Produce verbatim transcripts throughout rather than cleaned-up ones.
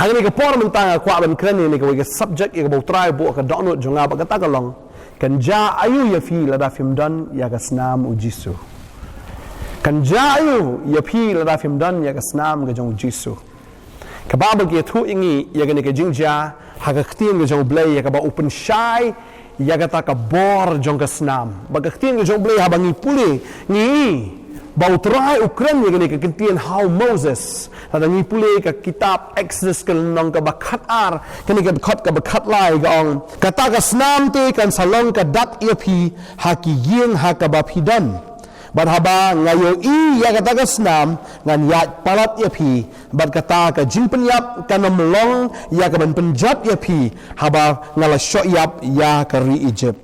Hangne ka por mynta nga kwah ban kren ïa kane kawei ka subject ïa kaba U Trai u buh ha ka dohnud jong nga, bad kata ka long: Kan jia aïu ïa phi lada phim don ïa ka snam U Jisu? Kan jia aïu ïa phi lada phim don ïa ka snam ka jong U Jisu? Ka Baibl ka ïathuh ïa ngi ïa kane ka jingjia ha ka ktien ka jong U Blei, ïa kaba u pynshai ïa kata ka bor jong ka snam. Bad ka ktien ka jong U Blei, haba ngi pule, ngi i ba U Trai u kren ïa kane ka ktien ha u Moses. Lada ngi pule ka kitab Exodus ka lynnong kaba khatar, kane ka dkhot kaba khatlai, ka ong: Kata ka snam te kan sa long ka dak ïa phi ha ki ïing ha kaba phi don. Bad haba nga ïohi ïa kata ka snam, ngan ïaid palat ïa phi, bad kata ka jingpynïap kan ym long ïa kaban pynjot ïa phi, haba nga la shoh ïap ïa ka ri Ijipt.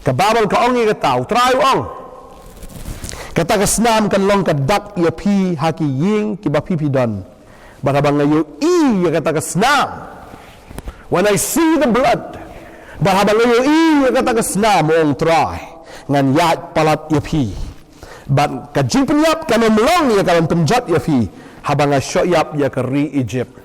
Ka Baibl ka ong ïa kata, U Trai u ong: Kata ka snam kan long ka dak ïa phi ha ki ïing kiba phi phi don. Bad haba nga ïohi ïa kata ka snam, when I see the blood, bad haba nga ïohi ïa kata ka snam, ong U Trai, ngan ïaid palat ïa phi, bad ka jingpynïap kan ym long ïa kaban pynjot ïa phi, haba nga shoh ïap ïa ka ri Ijipt.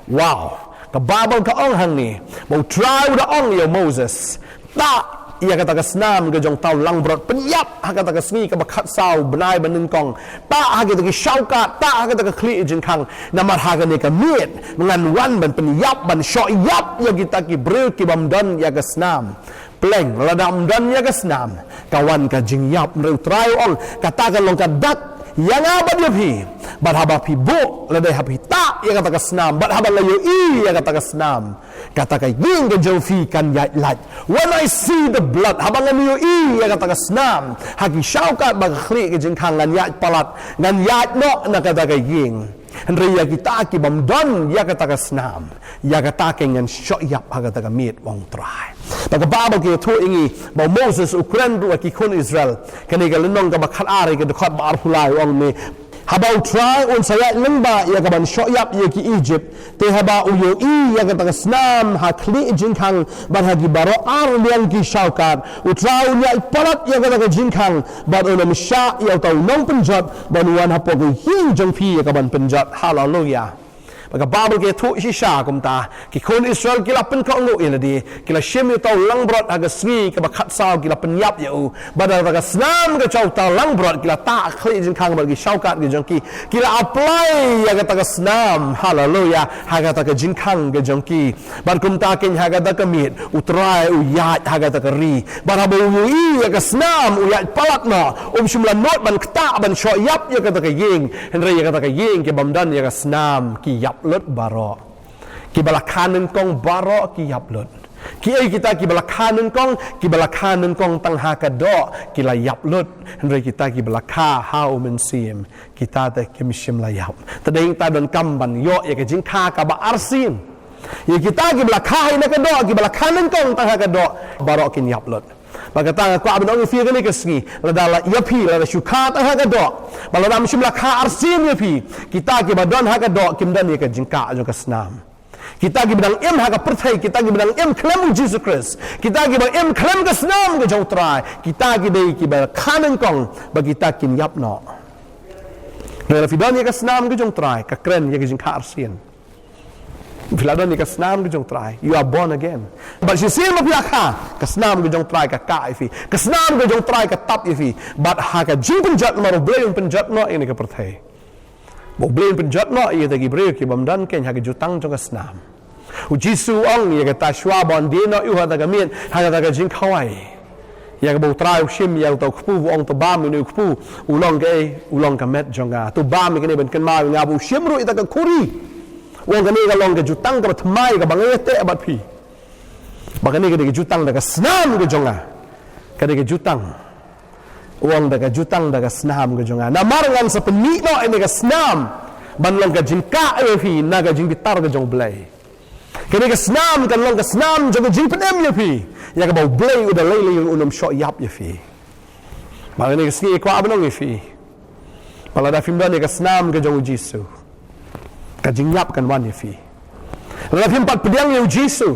Wow. Ka Baibl ka ong hangne ba U Trai u da ong ïa u Moses: Tah ïa kata ka snam ka jong uta u langbrot, pynïap ha kata ka sngi kaba khatsaw bnai ba nyngkong. Tah ha kita ki shawkat, tah ha kita ka khlieh jingkhang. Namar ha kane ka miet ngan wan ban pynïap, ban shoh ïap ïa kita ki briew ki bym don ïa ka snam. Pleng, lada ym don ïa ka snam, ka wan ka jingïap. Hynrei U Trai u ong, kata kan long ka dak ïa nga bad ïa phi. Bad haba phi buh, lada haba phi tah ïa kata ka snam, bad haba nga ïohi ïa kata ka snam, kata ka ïing ka jong phi kan ïaid lait. When I see the blood, haba ngan ïohi ïa kata ka snam ha ki shawkat bad ka khlieh ka jingkhang, ngan ïaid palat, ngan ïaid noh na kata ka ïing. Hynrei ïa kita ki bym don ïa kata ka snam, ïa kata kan ngan shoh ïap ha kata ka miet, ong U Trai. Bad ka Baibl ka ïathuh ïa ngi ba u Moses u kren ruh ha ki khun Israel. Kane ka lynnong kaba khatar, ka dkhot ba arphew lai, u ong me: Haba U Trai un sa ïaid lyngba ïa kaban shoh ïap ïa ki Ijipt, te haba u ïohi ïa kata ka snam ha khlieh jingkhang bad ha ki baroh ar liang ki shawkat, U Trai un ïaid palat ïa kata ka jingkhang, bad un ym shah ïa uta u nongpynjot ban wan hapoh ka ïing jong phi ïa kaban pynjot. Haleluia. Bad ka Baibl ka ïathuh shisha kumta, ki khun Israel ki la pynkohnguh ïa lade, ki la shim ïa uta u langbrot ha ka sngi kaba khatsaw, ki la pynïap ïa u. Bad ha kata ka snam ka jong uta u langbrot ki la tah ha khlieh jingkhang bad ki shawkat ki jong ki, ki la apply ïa kata ka snam, haleluia, ha kata ka jingkhang ka jong ki. Bad kumta keiñ ha kata ka miet U Trai u ïaid ha kata ka ri. Bad haba u ïohi ïa ka snam u ïaid palat noh, um shym la nud ban ktah ban shoh ïap ïa kata ka ïing. Hynrei ïa kata ka ïing ki bym don ïa ka snam ki ïap lut baroh. Kiba la kha nyngkong baroh ki ïap lut. Kiei kita kiba la kha nyngkong? Kiba la kha nyngkong tang ha ka doh ki la ïap lut. Hynrei kita kiba la kha ha u Mynsiem, kita te kim shym la ïap. Te dei ïa kata donkam ban ïoh ïa ka jingkha kaba arsien. Ïa kita kiba la kha ha kane ka doh, kiba la kha nyngkong tang ha ka doh, baroh kin ïap lut. Bad kata nga kwah ban ong ïa phi kane ka sngi, lada la ïa phi, lada shu kha tang ha ka doh, bad lada ym shym la kha arsien ïa phi, kita kiba don ha ka doh kim don ïa ka jingkah jong ka snam. Kita kiba dang im ha ka pyrthei, kita kiba dang im khlem U Jisu Khrist, kita kiba im khlem ka snam ka jong U Trai, kita ki dei kiba kha nyngkong, bad kita kin ïap noh. Lada phi don ïa ka snam ka jong U Trai, ka kren ïa ka jingkha arsien. Phi la don ïa ka snam ka jong U Trai, you are born again. Bad shisien ba phi la kha, ka snam ka jong U Trai ka kah ïa phi, ka snam ka jong U Trai ka tap ïa phi. Bad ha ka jingpynjot, namar U Blei un pynjot noh ïa kane ka pyrthei. Ba U Blei un pynjot noh ïa kita ki briew ki bym don keiñ ha ka jutang jong ka snam. U Jisu u ong ïa kata shuwa ban die noh ïa u ha kata ka miet, ha kata ka jingkhawai. Ïa kaba U Trai u shim ïa uta u kpu, u ong, to bam ïa une u kpu, u long kaei? U long ka met jong nga. To bam ïa kane ban kynmaw ïa nga. Ba u shim ruh ïa kata ka khuri, u ong, kane ka long ka jutang kaba thymmai kaba nga ïateh bad phi. Ba kane ka dei ka jutang da ka snam ka jong nga. Ka dei ka jutang. U ong, da ka jutang da ka snam ka jong nga. Namar ngan sa pynmih noh ïa kane ka snam ban long ka jingkah ïa phi na ka jingbitar ka jong U Blei. Kane ka snam kan long ka snam jong ka jingpynim ïa phi, ïa kaba U Blei u da lei lei ruh un ym shoh ïap ïa phi. Bad kane ka sngi nga kwah ban ong ïa phi, ba lada phim don ïa ka snam ka jong U Jisu, ka jingïap kan wan ïa phi. Lada phim pat pdiang ïa U Jisu,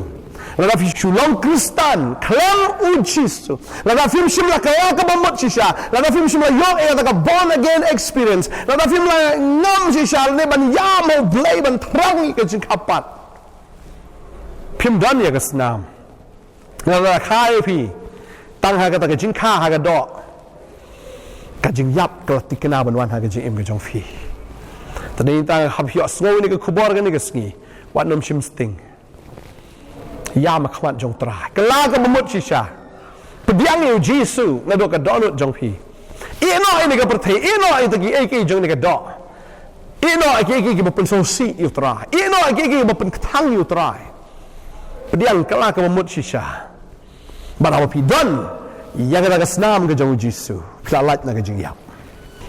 Lada phi shu long Khristan, khlem U Jisu. Lada phim shym la kylla ka bamut shisha. Lada phim shym la ïoh ïa kata ka born again experience. Lada phim la ngam shisha lane ban ïam ha U Blei ban thrang ïa ka jingkha pat, phim don ïa ka snam. Lada kha ïa phi tang ha kata ka jingkha ha ka doh, ka jingïap ka la thikna ban wan ha ka jingim ka jong phi. Te dei tang hap ïohsngew ïa kane ka khubor kane ka sngi. Wat nym shim sting. Ïam ha khmat jong U Trai. Kylla ka bamut shisha. Pdiang ïa U Jisu naduh ka dohnud jong phi. Ïehnoh ïa kane ka pyrthei, ïehnoh ïa kiei kiei jong kane ka doh. Ïehnoh ïa kiei kiei kiba pynsngewsih ïa U Trai. Ïehnoh ïa kiei kiei kiba pynkthang ïa U Trai. Pdiang, kylla ka bamut shisha. Bad haba phi don ïa kata ka snam ka jong U Jisu, phi la lait na ka jingïap.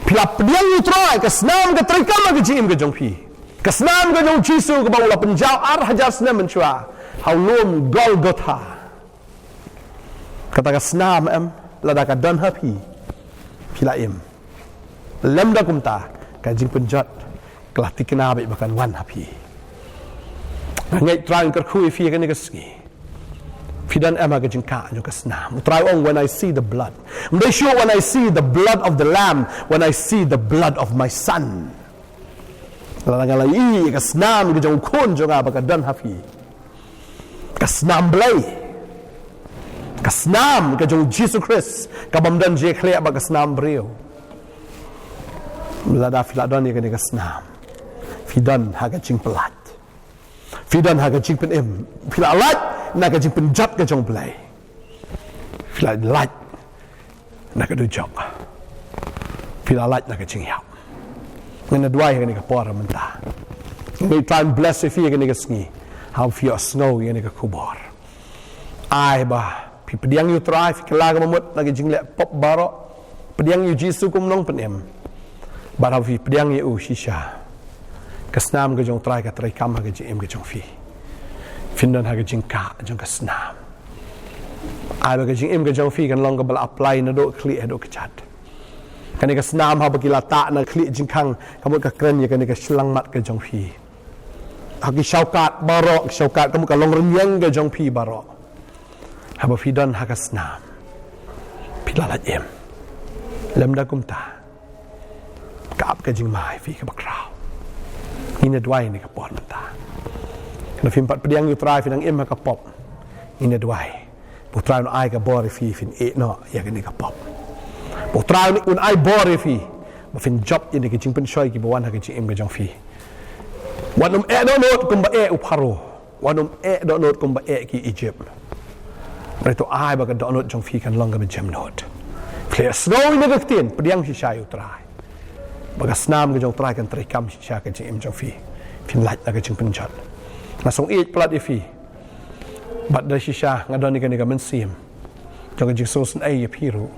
Phi la pdiang ïa U Trai, ka snam ka treikam ha ka jingim ka jong phi. Ka snam ka jong U Jisu kaba u la pynjaw ar hajar snem mynshuwa ha u lum Golgotha. Kata ka snam, em, lada ka don ha phi, phi la im. Lymda kumta, ka jingpynjot ka la thikna beit ba kan wan ha phi. Nga ngeit Trai, nga kyrkhu ïa phi kane ka sngi. Phi don em ha ka jingkah jong ka snam? U Trai u ong, "When I see the blood." Ym dei shuh, "When I see the blood of the Lamb, when I see the blood of my son." Lada nga la ïohi ïa ka snam ka jong U Khun jong nga ba ka don ha phi, ka snam Blei, ka snam ka jong U Jisu Khrist, ka bym don jingïakhleh bad ka snam briew. Lada phi la don ïa kane ka snam, phi don ha ka jingpyllait. Phi don ha ka jingpynim. Phi la lait na ka jingpynjot ka jong U Blei. Phi la lait na ka dujok. Phi la lait na ka jingïap. Ngin ïa duwai ha kane ka por mynta. May Trai un bless ïa phi ha kane ka sngi. Haba phi ïohsngew ïa kane ka khubor. Ai ba phi pdiang ïa U Trai, phi kylla ka bamut na ka jingleh pop baroh. Pdiang ïa U Jisu kum u nongpynim. Bad haba phi pdiang ïa u shisha, ka snam ka jong U Trai ka treikam ha ka jingim ka jong phi. Phin don ha ka jingkah jong ka snam. Ai ba ka jingim ka jong phi kan long kaba la apply naduh khlieh haduh kjat. Kane ka snam haba ki la tah na khlieh jingkhang, ka mut ka kren ïa kane ka shyllangmat ka jong phi. Ha ki shawkat baroh, ki shawkat, ka mut ka long rynïeng ka jong phi baroh. Haba phi don ha ka snam, phi la lait im. Lymda kumta, ka ap ka jingma ïa phi kaba khraw. Ngin ïa duwai ha kane ka por mynta. Lada phim pat pdiang ïa U Trai, phi nang im ha ka pop. Ngin ïa duwai ba U Trai un ai ka bor ïa phi, phin ïehnoh ïa kane ka pop. Ba U Trai un ai bor ïa phi ba phin jop ïa kine ki jingpynshoi kiba wan ha ka jingim ka jong phi. Wat nym eh dohnud kumba eh u Pharaoh. Wat nym eh dohnud kumba eh ki Egypt. Hynrei to ai ba ka dohnud jong phi kan long kaba jemnud. Phi la sngew ïa kane ka ktien, pdiang shisha ïa U Trai. Ba ka snam ka jong U Trai kan treikam shisha ha ka jingim jong phi. Phin lait na ka jingpynjot. Nga sngewthuh palat ïa phi. Bad da shisha nga don ïa kane ka mynsiem jong ka jingsngewsynei ïa phi ruh.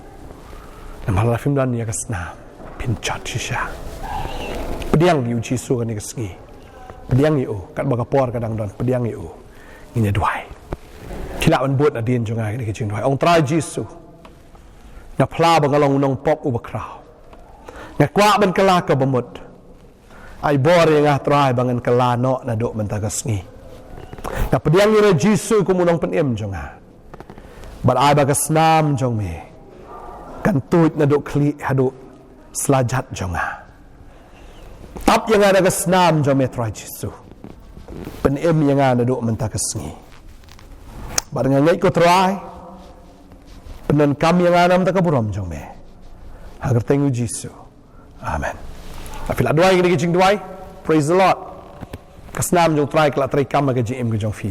Namar lada phim don ïa ka snam, phin jot shisha. Pdiang ïa U Jisu ha kane ka sngi. Pdiang ïa u, katba ka por ka dang don, pdiang ïa u. Ngin ïa duwai. Khie lah ban bud nadien jong nga ha kane ka jingduwai. Ong, Trai Jisu, nga phla ba nga long u nongpop uba khraw. Nga kwah ban kylla ka bamut. Ai bor ïa nga Trai ba ngan kylla noh naduh mynta ka sngi. Nga pdiang ïa u Jisu kum u nongpynim jong nga. Bad ai ba ka snam jong me kan tuid naduh khlieh haduh slajat jong nga. Tap ïa nga da ka snam jong me Trai Jisu. Pynim ïa nga naduh mynta ka sngi. Bad nga ngeit ko Trai, pyndonkam ïa nga na ka bynta ka burom jong me. Ha ka kyrteng u Jisu. Amen. Lada phi la duwai kine ki jingduwai, praise the Lord. Ka snam jong u Trai ka la treikam ha ka jingim ka jong phi.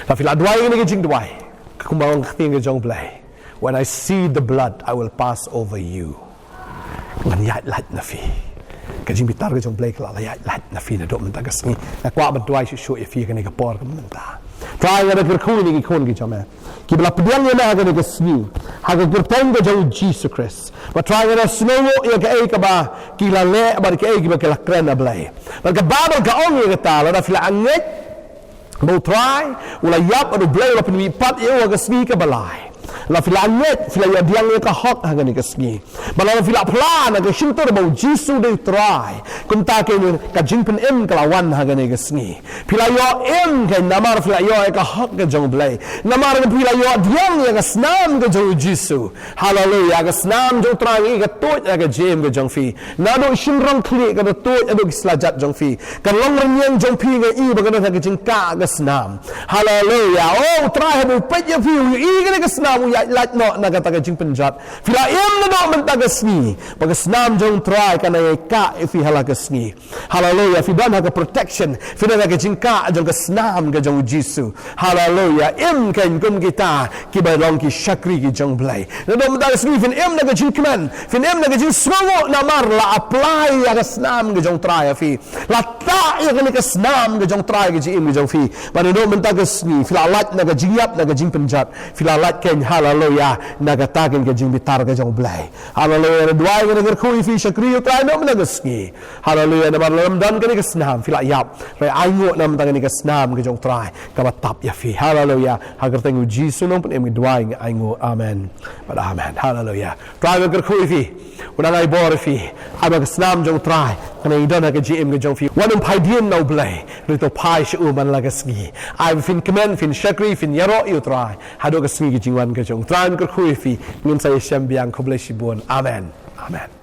Lada phi la duwai kine ki jingduwai, ka kumba ong ka ktien ka jong u Blei, "When I see the blood, I will pass over you." Ngan ïaid lait na phi. Ka jingbitar ka jong u Blei ka la ïaid lait na phi naduh mynta ka sngi. Nga kwah ban duwai shuh shuh ïa phi ha kane ka por ka mynta. Trai, nga da kyrkhu ïa kine ki khun ki jong me kiba la pdiang ïa me ha kane ka sngi, ha ka kyrteng ka jong u Jisu Khrist. Bad Trai, nga da sngewnguh ïa kaei kaba ki la leh bad kaei kaba ki la kren, A Blei. Bad ka Baibl ka ong ïa kata, lada phi la ngeit ba u Trai u la ïap bad u Blei u la pynmihpat ïa u ha ka sngi kaba lai, La phi la ngeit, phi la ïoh pdiang ïa ka hok ha kane ka sngi. Ba la phi la phla na ka shyntur ba u Jisu u dei u Trai. Kumta kane ka jingpynim ka la wan ha kane ka sngi. Phi la ïoh im kane namar phi la ïoh ïa ka hok ka jong u Blei. Namar phi la ïoh pdiang ïa ka snam ka jong u Jisu. Haleluya, ka snam jong u Trai ka tuid ha ka jingim ka jong phi. Naduh shynrong khlieh ka tuid haduh ki slajat jong phi. Ka long rynïeng jong phi nga i ba ka don ha ka jingkah ka snam. Haleluya. Oh, u Trai haba u peit ïa phi, u ïohi kane ka snam, u ïaid lait noh na kata ka jingpynjot. Phi la im naduh mynta ka sngi. Ba ka snam jong u Trai kan ïai kah ïa phi ha la ka sngi. Haleluya. Phi don ha ka protection. Phi don ha ka jingkah jong ka snam ka jong u Jisu. Haleluya. Im kane kum kita kiba long ki shakri ki jong u Blei. Naduh mynta ka sngi phin im na ka jingkmen. Phin im na ka jingsngewnguh namar la apply ïa ka snam ka jong u Trai ïa phi. La tah ïa kane ka snam ka jong u Trai ka jingim ka jong phi. Ba naduh mynta ka sngi phi la lait na ka jingïap na ka jingpynjot. Phi la lait kane, haleluya, na kata kane ka jingbitar ka jong u Blei. Haleluya. Nga duwai, nga kyrkhu ïa phi shakri u Trai naduh mynta ka sngi. Haleluya. Namar lada ym don kane ka snam phi la ïap. Hynrei ainguh na mynta kane ka snam ka jong u Trai kaba tap ïa phi. Haleluya. Ha ka kyrteng u Jisu nongpynim nga duwai, nga ainguh. Amen. Bad amen. Haleluya. Trai, nga kyrkhu ïa phi. U nang ai bor ïa phi. Ai ba ka snam jong u Trai kan ïadon ha ka jingim ka jong phi. Wat nym phai dien na u Blei. Hynrei to phai sha u man la ka sngi. Ai ba phin kmen, phin shakri, phin ïaroh ïa u Trai. Haduh ka sngi ka jingwan ka jong u Trai. Nga kyrkhu ïa phi. Ngin sa ïashem biang. Khublei shibun. Amen. Amen.